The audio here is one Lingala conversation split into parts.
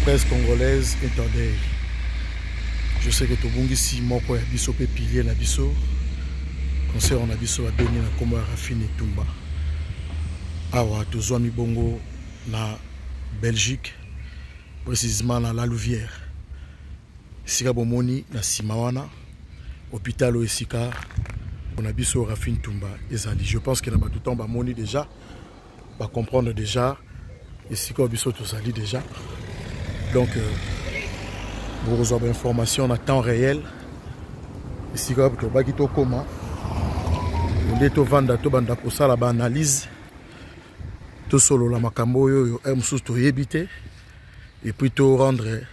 presse congolaise est en deuil. Je sais que tobungisi moko ya biso pe pilier na biso concert na biso babengi na nkombo ya Rafine Tumba. Awa tozwami bongo na Belgique, précisément na La Louvière. Esika bomoni na nsima wana hôpital oyo esika na biso Rafine Tumba ezali. Je pense que na bato ntango bamoni déjà ba comprendre déjà esika oyo biso tozali déjà donc euh, bokozwa bainformation na temps réel esika oyo tobaki tokóma nde tovanda tobanda kosala baanalyse tosolola makambo oyo oyo eh, mosusu toyebi te epuis to rendre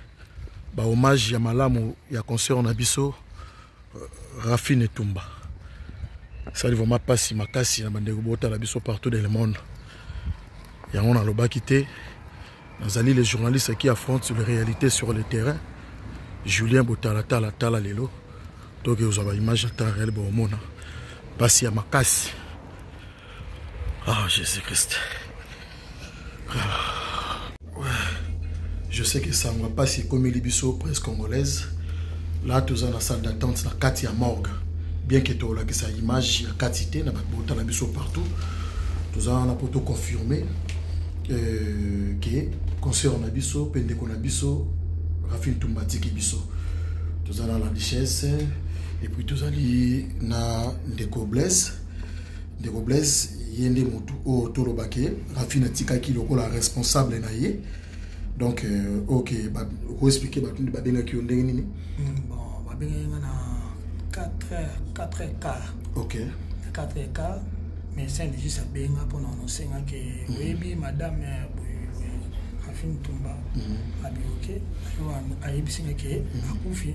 bahommage ya malamu ya concert na biso Raphine Etumba esali vraiment mpasi makasi na bandeko botala biso partout dans le monde yango nalobaki te nazali le journaliste qui affronte les réalités sur le terrain Julien Botalatala tala lelo toke kozwa baimage ya temps réel boomona mpasi ya makasi ah Jésus Christ ah. ouais. Je sais que sango ya mpasi ekomeli biso presse congolaise la toza na salle d'attente na kati ya morgue bien que tolakisa image ya kati te na bato botala biso partout toza wana mpo toconfirme euh, ke concert na biso mpe ndeko na biso Rafine Tumba atiki biso toza na la duchesse et puis tozali na ndeko Blaise ndeko Blaise ye nde motu oyo toloba ke Rafine atikaki lokola responsable na ye donc euh, ok okoexplike bato nde babengaki yo ndenge nini hmm, bon babengaki nga na 4 heures 4 heures quart ok 4 heures quart médecin légiste abenga mpona annonce nga ke hmm. oyebi madame euh, boye Rafine Tumba hmm. abi ok ayebisi nga ke akufi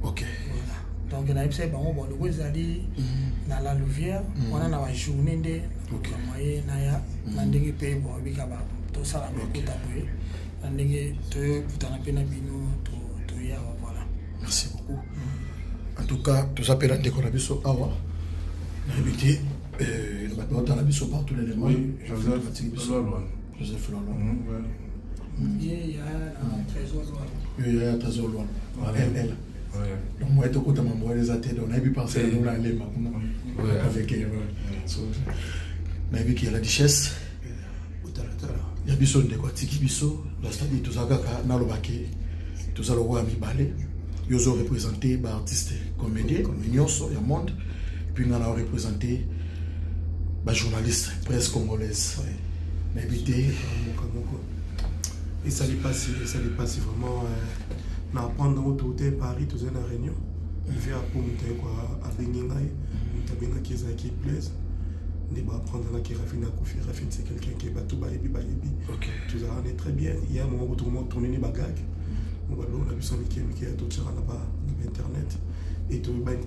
ok voilà donc nayebisaki bango bon loko ezali mm. na la louvière mm. wana na bajournée nde moye naya na mm. ndenge mpe bon ebika tosala mokota boye na ndenge toyokutana mpe na bino toya voilà merci beaucoup en tout cas toza mpe na ndeko na biso awa nayebi te euh, na bato baotala biso partout dans le monde joseph lolo ye ya na trésor lolo ye ya trésor lolo ll donc moye tokota mambo wana eza te donc nayebi parcelle yango na lemba kuna avec nayebi ke la duchesse ya biso ndeko atiki biso c'est-à-dire toza kaka naloba ke toza lokola mibale yo ozo représente baartiste comédien nyonso ya monde puis nga na représente bajournaliste presse congolaise nayebi te esali mpasi esali mpasi vraiment euh, na apprendre yango touta paris tozali na réunion ive apo moto aye kwa abengi ngai moto abengaki ezalaki blaise nde baapprendre ngaki rafine akufi rafine c'est quelqu'un ke bato bayebi bayebi tozalaka ne très bien ya moko kutu koma tourne ne bagage mo baloko na biso mike mike ya totyaka na bainternet e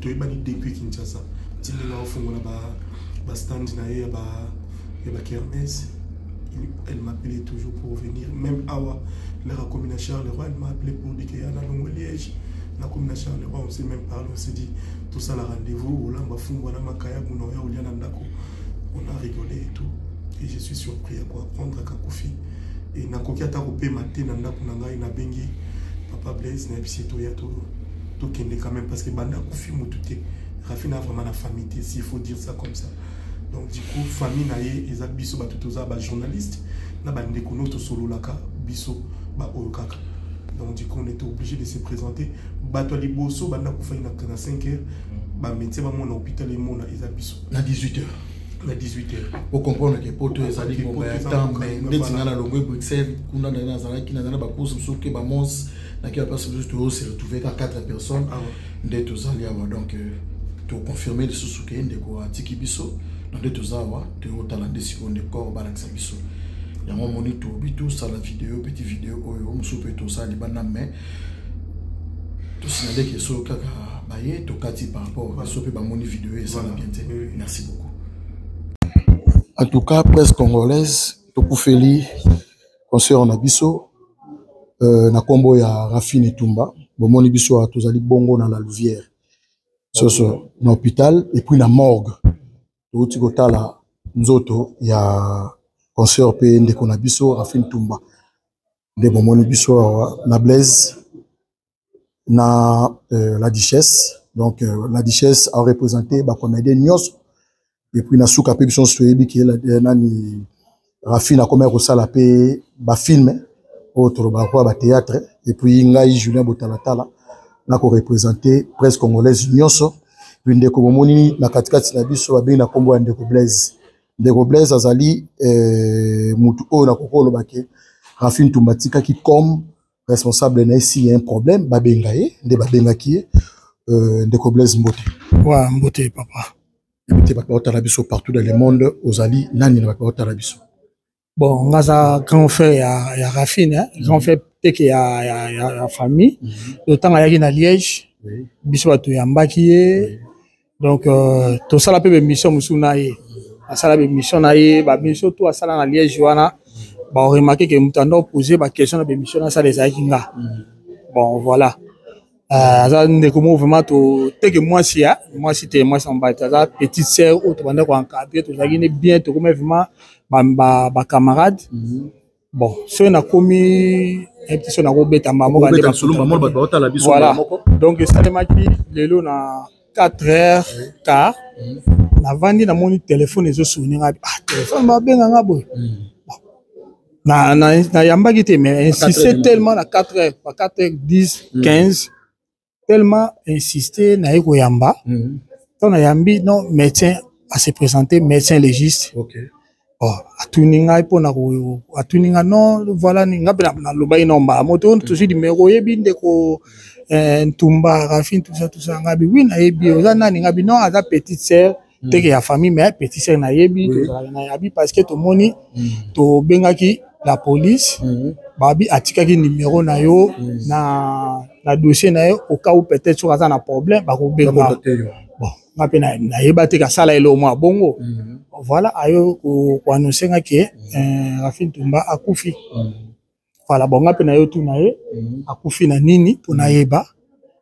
toyebani depuis kinshasa ti ndenge aofungola bastand na ye ya bakermesse elle m'appelait toujours pour venir même awa l'heure akomi na Charleroi elle m'a appelé pour dire que ya nalongwe Liège nakomi na Charleroi on s'est même parlé on s'est dit tosala rendez-vous olamba fumbwa na makayabu na oya olia na ndako on a rigolé et tout et je suis surpris ya koapprendre kakufi et nakoki ata kopema te na ndako na ngai nabengi papa Blaise nayebisi ye toya tokende quand même parce que banda akufi motu te Rafina vraiment na famille te s'il faut dire ça comme ça donc du coup famille na ye eza biso bato toza ba journaliste na bandeko no tosololaka biso baoyo kaka donc du coup on était obligé de se présenter bato ya liboso banda kufaki na 5 heures bamédecin bamona hôpital emona eza biso na 18 heures na 18 heures ocomprendre ke poto ezali ngonga ya temps mais ndeti nga nalongwe bruxelles kuna ndenge nazalaki naza na bacourse mosusu ke bamons naki baplace mosusu toyose retrouve ka 4 personnes ah nde tozali awa donc euh, toconfirme lisusu ke ndeko atiki biso na nde toza awa toyotala nde sikoyo nde corps balakisa biso yango omoni tobi tosala video petit video oyo mosusu mpe tosala libanda mais tosinale ke soki kaka baye tokati par rapport biso mpe bamoni video esala bien te merci beaucoup en tout cas presse congolaise tokufeli concert na biso euh, na nkombo ya Rafine Etumba bomoni biso awa tozali bongo na la Louvière soso na hôpital et puis na morgue touti kotala nzoto ya concert mpe ndeko na biso Rafine Tumba. Nde bomoni biso awa na Blaise na la Duchesse. Donc la Duchesse a représenté ba comédien nyonso. Et puis na suka pe biso nyonso toyebi ke nani Rafine akomaki kosala pe ba film oyo tolobaka kwa ba théâtre. Et puis ngai Julien Botalatala na ko représenter presse congolaise nyonso. Puis ndeko bomoni na katikati na biso babengi na kombo ya ndeko Blaise. Ndeko Blaise azali mutu oyo nakoki koloba ke Rafine Ntumba atikaki comme responsable na ye s'il y a un problème babenga ye nde babengaki ye. Ndeko Blaise mbote. Wa mbote papa. Mbote bato baotala biso partout dans le monde, ozali nani na bato baotala biso? Bon, nga za grand frère ya Rafine, hein? Grand frère teke ya famille. Le temps ayaki na Liège, biso bato yambaki ye. Donc tosala pe mission mosusu na ye. Asala be mission na ye, ba mission tout asala na Liège wana. Ba remarquer que mutu ando poser ba question na be mission na sala ezalaki nga. Bon, voilà. Aza ndeko moko vraiment to teke mwasi ya mwasi te mwasi en bas aza petite sœur oyo tobanda ko encadrer, tozalaki ne bien, tokomi vraiment ba camarades. Bon, soki nakomi nayebi te soki nakobeta mbala moko nde Obeta lisolo mbala moko, bato baotala biso Voilà. mbala moko. Donc esalemaki lelo na 4 heures quart. Navandi namoni téléphone ezosone nga. Ah, téléphone babenga nga boye. Bon. Nayambaki te, mais À 4 heures insisté du matin. tellement na 4 heures, ba 4 heures 10, 15, tellement insisté naye koyamba. Ntango nayambi, non, médecin a se présenté, médecin légiste. Oh, atuni ngai mpona ko, atuni ngai, non, voilà, ni ngai mpe nalobaki non, mbala moto, tozwi numéro, oyebi ndeko Ntumba, Rafine, tout ça, tout ça. Ngai bi, oui, nayebi, oza nani? Ngai bi, non, aza petite sœur, teke ya famille, mais petite sœur nayebi, tozalaka na yabi, parce que tomoni, tobengaki la police, babi atikaki numéro na yo, na dossier na yo, au cas où peut-être soki aza na problème, bakobenga. Bakocontacter yo. Bon, nga mpe nayeba te kasala eloko mwa bongo. Voilà, ayo ko annoncer nga ke, Rafine Ntumba akufi. Voilà, bon, nga mpe nayo tuna ye, akufi na nini mpo nayeba.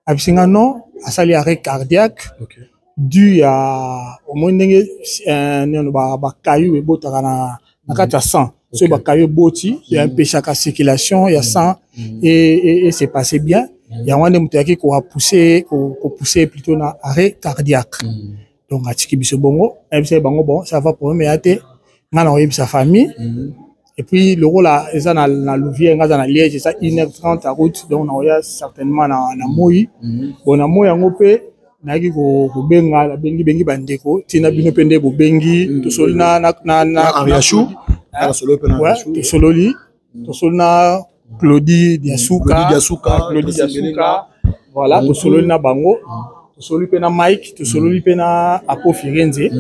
Abisi nga non, asali arrêt cardiaque. Dû ya omoni ndenge nino ba caillou ebotaka na kati ya sang. Soki ba caillou eboti, ya empêchaka circulation ya sang et c'est passé bien. Yango wana nde moto ayaki ko pousser, ko pousser plutôt na arrêt cardiaque. Donc atiki biso bongo, ayebisa bango bon, ça va problème ya te. Nga na koyebisa famille. Et puis lokola eza na Louvière, nga za na Liège, eza une heure trente à route, donc nakoya certainement na moi. Bon, na moi yango mpe nayaki kobenga, nabengi bengi bandeko, tina bino mpe nde bobengi, tosoli na, na, na, na, Na Henri na Achou. Claudie. Na solo mpe na Ouais, Henri Achou. tosoli na Claudie Diasuka. Claudie Diasuka, Claudie Tracy Diasuka. Belenga. Voilà, tosololi na bango. Tosololi mpe na Mike, tosololi mpe na Apo Firenze.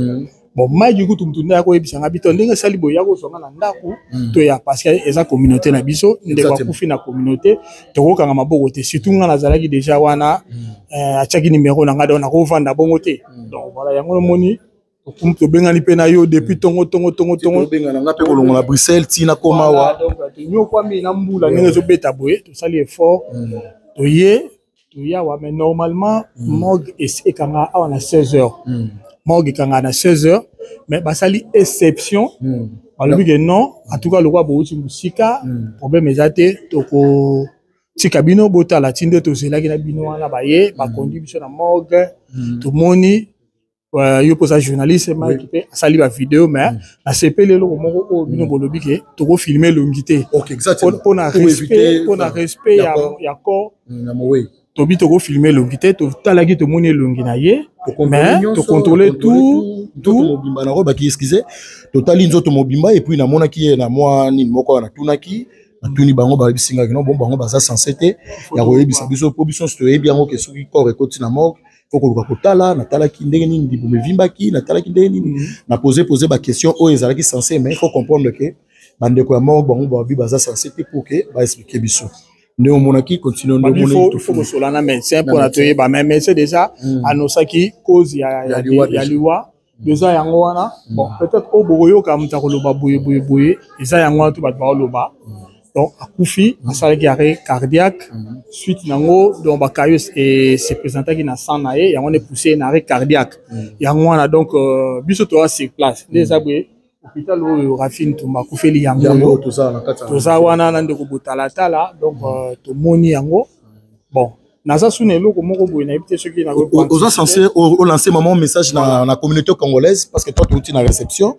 Bon, Mike du coup, mutu nde akoyebisa nga bito ndenge esali boye, ya kozwa nga na ndako, toya, parce que eza communauté na biso, ndeko akufi na communauté, tokokanga maboko te. Surtout nga nazalaki déjà wana, atiaki numéro na nga, donc nakovanda bongo te. Donc voilà, yango nomoni, tobengani mpe na yo depuis tongo, tongo, tongo, tongo. Tobengana nga mpe kolongola Bruxelles, tina koma Voilà, wa. donc, tonyokwami na mbula ndenge ezobeta boye, tosali effort, toye, toya wa, mais normalement, morgue ekanga awa na 16 heures. Morgue ekanga na 16 heures, mais basali exception. Balobi ke non, en tout cas, lokwa bouti mosika, problème eza te, toko tika bino botala ti nde tozelaki na bino wana baye, bakondi biso na morgue, tomoni, yo mpoza journaliste, Mike mpe asali ba vidéo, mais nasepeli eloko moko oyo bino bolobi ke tokofilme elongi te. Ok, exactement. Mpona Pour respect, éviter, mpona voilà. respect D'accord. ya corps. Na mowei. Tobi tokofilme elongi te, totalaki tomoni elongi na ye, Tocontrôle mais nyonso, tocontrôle tocontrôle tout, tout, tout. nzoto mobimba na roba ki, excusez, totali nzoto mobimba, et puis namonaki ye na mwa nini moko wana, natunaki, natuni bango, bayebisi ngaki non, bon, bango baza censé te ya koyebisa biso, po biso nyonso toyebi yango ke soki corps ekoti na morgue, faut koluka kotala. Natalaki ndenge nini libumu evimbaki, natalaki ndenge nini, na pose ba question oyo ezalaki censé, mais il faut comprendre que bandeko ya morgue, bango babi baza censé te pour que ba expliquer biso. Nde omonaki continue, nde Babi, omoni il faut kosola na médecin Na mpona médecin. toyeba, mais médecin déjà annosaki cause Ya liwa ya déjà. liwa déjà yango wana. Bon, peut-être oyo bokoyoka moto akoloba boye boye boye, eza yango wana to bato baoloba. Donc akufi, asalaki arrêt cardiaque, suite nango donc ba caillou se présentaki na sang na ye, yango wana poussé na arrêt cardiaque yango wana. Donc biso toza sur place nde eza boye. Hôpital oyo Raphine Ntumba akufeli yango toza wana na ndeko botalatala donc tomoni yango. Bon, naza suna eloko moko boye, nayebi te soki oza censé olancer maman message na communauté congolaise, parce que toi touti na réception,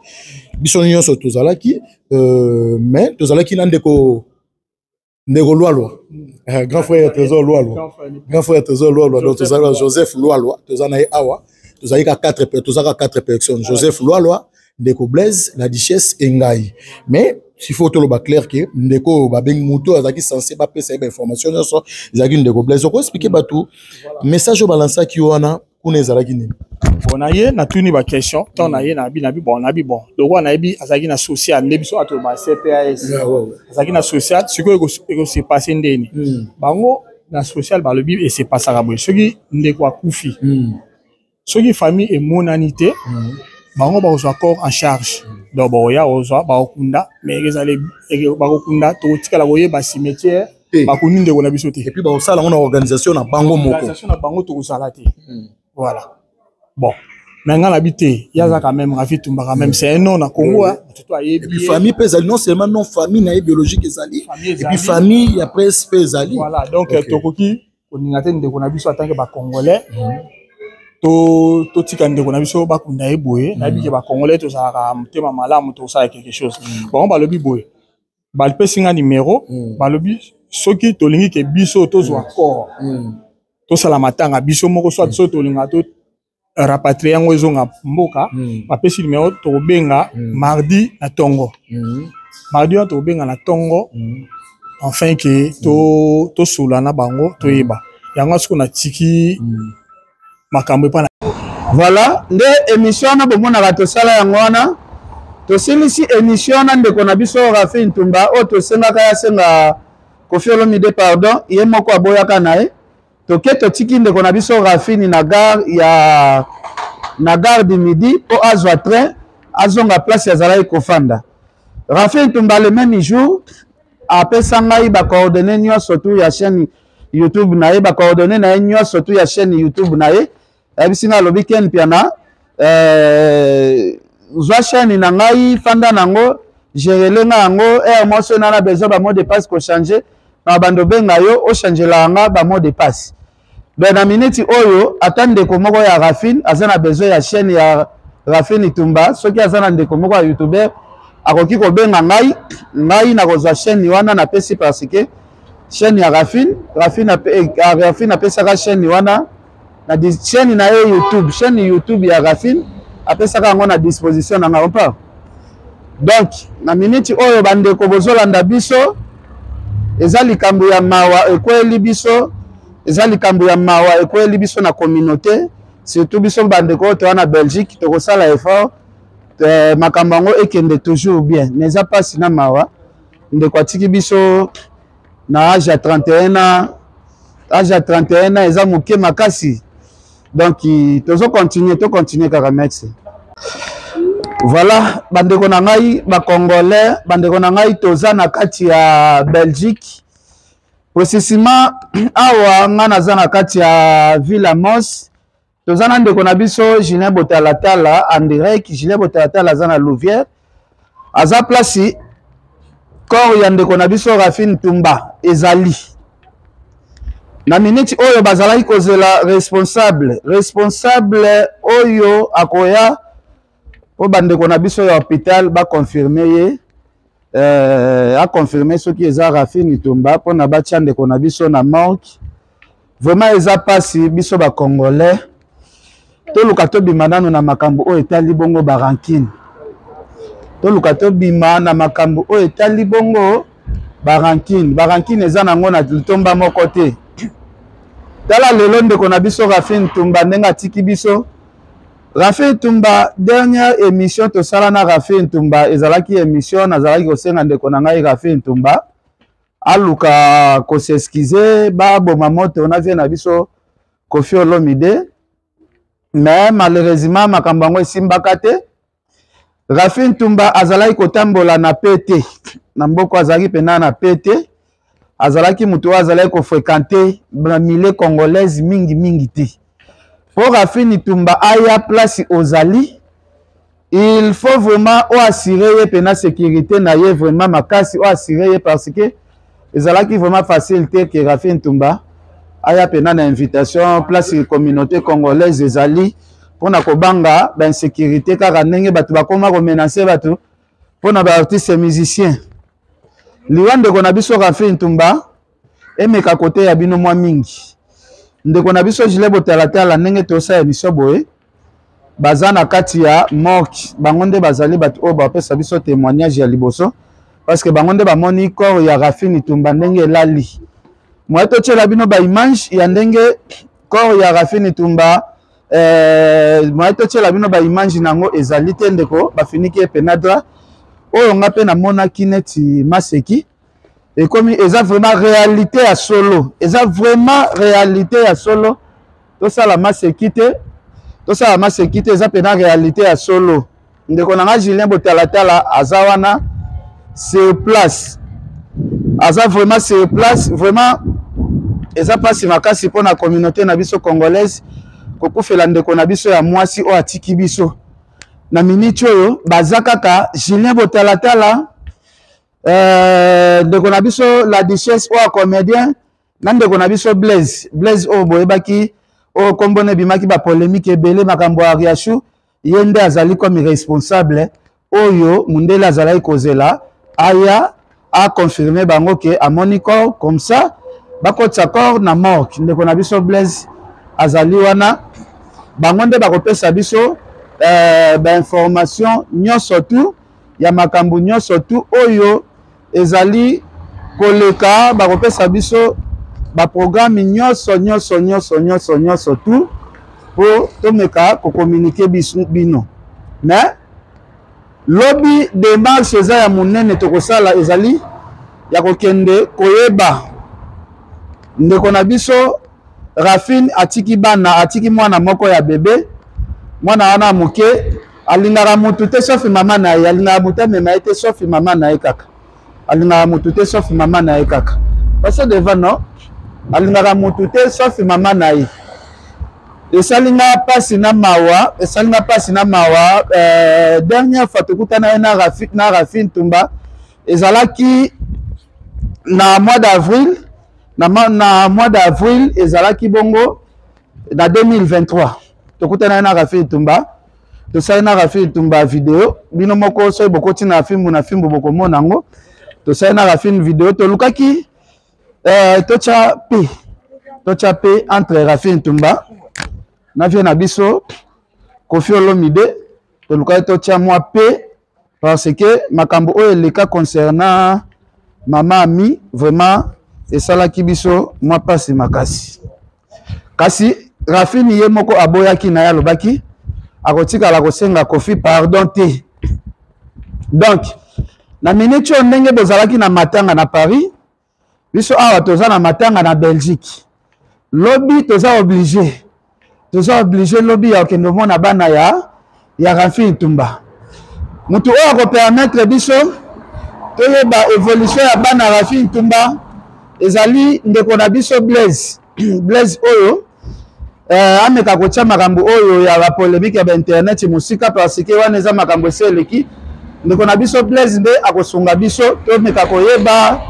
biso nyonso tozalaki, mais tozalaki na ndeko Lwalwa, grand frère Trésor Lwalwa, grand frère Trésor Lwalwa. Donc tozalaki Joseph Lwalwa, toza na ye awa, tozalaki ka 4, tozalaka 4 personnes: Joseph Lwalwa, ndeko Blaise, la Duchesse e ngai. Mais il faut toloba clair ke ndeko oyo babengi, moto oyo azalaki censé bapesa ye bainformation nyonso, ezalaki ndeko Blaise. Okoexpliquer bato message oyo balansaki wana kuna ezalaki nini? Bon, na ye natuni baquestion ntango na ye nabi bon, nabi bon, lokola nayebi azalaki na social nde biso ato ba CPAS, azalaki na social. Sikoyo ekose passer ndeni? Bango na social balobi esepasaka boye: soki ndeko akufi, soki famille emonani te, bango bakozwa corps en charge. Donc bakoya kozwa, bakokunda, mais ezali bakokunda, tokotikala koyeba cimetière bakundi ndeko na biso te. Et puis bakosala yango na organisation na bango moko. Organisation na bango, tokozala te. Voilà. Bon, mais nga nabi te, ye aza quand même Rafi Tumba, quand même c'est un nom na Congo, surtout ayebi. Et puis famille mpe ezali, non seulement non famille na ye biologique ezali, et puis famille ya presse mpe ezali. Voilà, donc tokoki koninga te ndeko na biso en tant que bacongolais, totika ndeko na biso bakunda ye boye. Nayebi ke bacongolais tozalaka motema malamu, tokosala quelque chose. Bango balobi boye, bapesi nga numéro, balobi soki tolingi ke biso tozwa corps, tosala matanga biso moko, soit soki tolinga to rapatrier yango ezonga mboka, bapesi numéro, tokobenga mardi na ntongo. Mardi wana tokobenga na ntongo, enfin ke tosolola na bango, toyeba yango. Sikoyo natiki makambo epa. Voilà nde émission wana bomonaka tosala yango wana. Tosilisi émission wana, ndeko na biso Rafi Ntumba oyo tosengaka ye asenga Koffi Olomide pardon, ye moko aboyaka na ye. Toke totiki ndeko na biso Rafini na gare ya na gare du Midi mpo azwa train azonga place azalaki kofanda. Rafi Ntumba, le même jour, apesa ngai bacoordonnées nyonso tu ya chaîne YouTube na ye, bacoordonnées na ye nyonso tu ya chaîne YouTube na ye. Ayebisi ngai, alobi: "Ken Piana, zwa chaîne na ngai, fanda nango, gérele ngai yango. Heure moko na na besoin bamot de passe kochanger na bando, obenga yo, ochangelaka nga bamot de passe." Donc na miniti oyo, ata ndeko moko ya Rafine aza na besoin ya chaîne ya Rafine Tumba, soki aza na ndeko moko ya youtuber, akoki kobenga ngai, ngai nakozwa chaîne wana, napesi, parce que chaîne ya Rafine, Rafine apesaka chaîne wana na chaîne na ye YouTube, chaîne YouTube ya Rafine, apesaka yango na disposition na ngai. Mpa donc na miniti oyo, bandeko bozolanda biso, eza likambo ya mawa ekweli biso, eza likambo ya mawa ekweli biso na communauté, surtout biso bandeko oyo toza na Belgique. Tokosala effort, makambo yango ekende toujours bien, mais eza mpasi na mawa. Ndeko atiki biso na age ya 31 ans. Age ya 31 ans eza moke makasi. Donc tozocontinue, tocontinue kaka. Merci. Voilà, bandeko na ngai bacongolais, bandeko na ngai, toza na kati ya Belgique, précisément awa ngai naza na kati ya ville ya Mons. Toza na ndeko na biso Julien Botalatala en direct. Julien Botalatala aza na Louvière, aza place corps ya ndeko na biso Rafine Tumba ezali. Na miniti oyo bazalaki kozela responsable oyo akoya mpo bandeko na biso ya hôpital baconfirme ye, aconfirme soki eza Rafine Tumba mpona batia ndeko na biso na morgue. Vraiment eza mpasi. Biso bacongolais toluka tobima nano na makambo oyo etali bongo barancune, toluka tobima na makambo oyo etali bongo barancune. Barancune eza nango na litomba moko te. Tala lelo ndeko na biso Rafine Tumba ndenge atiki biso. Rafine Tumba, dernière émission tosala na Rafine Tumba ezalaki émission nazalaki kosenga ndeko na ngai Rafine Tumba aluka kos'excuser, baboma moto na vie na biso Koffi Olomide. Mais malheureusement makambo yango esimbaka te. Rafine Tumba azalaki kotambola na pete na mboka, azalaki mpena na pete, azalaki moto oyo azalaki kofréquenter na milieu congolaise mingimingi te. Mpo Rafine Tumba aya place ozali. Il faut vraiment oassure ye mpena sécurité na ye vraiment makasi, oassure ye parce que ezalaki vraiment facile te ke Rafi Ntumba aya mpena na invitation place communauté congolaise ezali, mpona kobanga bainsécurité kaka ndenge bato bakoma komenase bato mpona baartiste musicien. Liwa ndeko na biso Rafi Ntumba emeka kote ya bino mwa mingi. Ndeko na biso Gilet Botalatala, ndenge tosala émission boye, baza na kati ya morgue, bango nde bazali bato oyo bapesa biso témoignage ya liboso, parce que bango nde bamoni corps ya Rafine Tumba ndenge elali. Moye totiela bino baimage ya ndenge corps ya Rafine Tumba, moye totiela bino baimage nango ezali te. Ndeko bafiniki ye penadra oyo nga mpe namonaki neti maseki ekomi, eza vraiment réalité ya solo, eza vraiment réalité ya solo. Tosala maseki te, tosala maseki te, eza mpena réalité ya solo. Ndeko na nga Julien Botalatala aza wana sur place, aza vraiment sur place. Vraiment eza mpasi makasi mpona communauté na biso congolaise kokufela ndeko na biso ya mwasi oyo atiki biso na miniti oyo. Baza kaka Julien Botalatala, ndeko na biso la duchesse oyo comédien, na ndeko na biso Blaise. Blaise oyo boyebaki, oyo nkombo na ebimaki bapolémique ebele, makambo ya Riachu, ye nde azali comme responsable oyo mundele azalaki kozela aya aconfirme bango ke amoni corps, comme ça bakotisa corps na morgue. Ndeko na biso Blaise azali wana, bango nde bakopesa biso bainformation nyonso tu ya makambo nyonso tu oyo ezali koleka, bakopesa biso baprogramme nyonso nyonso nyonso nyonso nyonso tu mpo tomeka kokommunike bino. Mais lobi démarche eza ya monene tokosala, ezali ya kokende koyeba ndeko na biso Rafine atiki bana, atiki mwana moko ya bebe. Mwana wana moke alingaka mutu te sauf mama na ye, alingaka mutu amema ye te sauf mama na ye kaka, alingaka mutu te sauf mama na ye kaka. Parce devant non, alingaka mutu te sauf mama na ye. Esali nga mpasi na mawa, esali nga mpasi na mawa. Dernière fois tokutana ye na Rafi Ntumba ezalaki na mois d'avril, na mois d'avril ezalaki bongo na 2023. Tokutana ye na Rafi Ntumba, tosali na Rafi Ntumba video. Bino moko soki bokoti na fimbu na fimbu bokomona yango. Tosali na Rafine video, tolukaki totya pe, totya pe entre Rafi Ntumba na vie na biso Koffi Olomide. Tolukaki totya mwa pe parce que makambo oyo eleka concernant mama Ami vraiment esalaki biso mwa mpasi makasi. Kasi Rafini ye moko aboyaki na ye, alobaki akotikala kosenga Koffi pardon te. Donc na miniti oyo ndenge bozalaki na matanga na Paris, biso awa toza na matanga na Belgique. Lobi toza obligé, toza obligé lobi ya kokende omona bana ya Rafi Ntumba. Motu oyo akopermettre biso toyeba évolution ya bana Rafi Ntumba ezali ndeko na biso Blaise. Blaise oyo ameka kotia makambo oyo ya bapolémique ya bainternet mosika, parce que wana eza makambo esi eleki. Ndeko na biso Blaise nde akosunga biso tomeka koyeba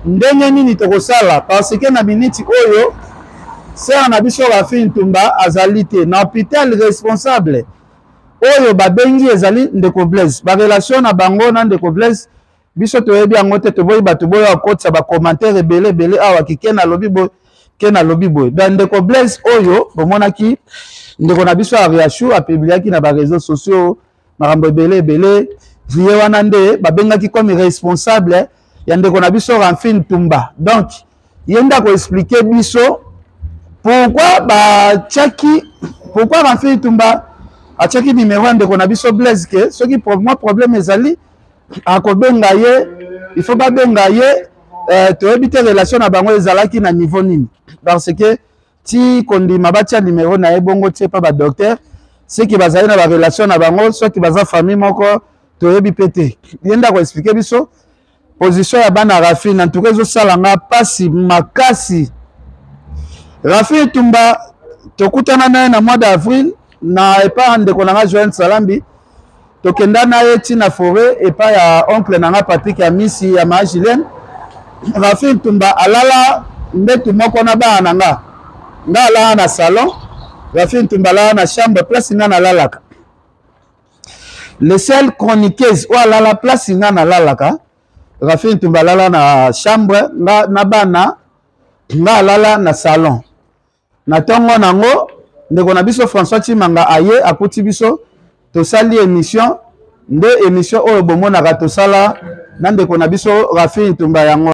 ndenge nini tokosala, parce que na miniti oyo sœur na biso Rafi Ntumba azali te na hôpital. Responsable oyo babengi ezali ndeko Blaise. Barelation na bango na ndeko Blaise biso toyebi yango te. Toboyi bato boyo akotisa bacommentaire ebele ebele awa kike nalobi boye, ke nalobi boye. Donc ndeko Blaise oyo bomonaki ndeko na biso Ariachou apubliaki na bareseau sociaux makambo ebele ebele, ye wana nde babengaki comme responsable ya ndeko na biso Ramphine Tumba. Donc ye nde akoexplike biso pourquoi batiaki, pourquoi Ramphine Tumba atiaki numero ya ndeko na biso Blaise, ke soki mwa problème ezali akobenga ye, il faut babenga ye. Toyebi te relation na bango ezalaki na niveau nini, parce que ti kondima batia numero na ye bongo tie pa badocteur, soki bazali na barelation na bango, soki baza famille moko, toyebi mpe te. Ye nde akoexplike biso position ya bana Rafine. En tout cas ezosala nga mpasi makasi. Rafine Tumba tokutana na ye na mois d'avril na epa ndeko na nga Joanne Salambi. Tokenda na ye ti na foret epai ya oncle na nga Patrick ya Misi ya ma Julienne. Rafi Ntumba alala mbetu moko na bana na nga. Nga alala na salon, Rafi Ntumba alala na chambre place nga nalalaka. Le seul chroniqueuse oyo alala place nga nalalaka, Rafi Ntumba alala na chambre nga na bana, nga alala na salon. Na tongo nango ndeko na biso François Tshimanga aye akuti biso tosali emission nde emission oyo bomonaka tosala na ndeko na biso Rafi Ntumba yango.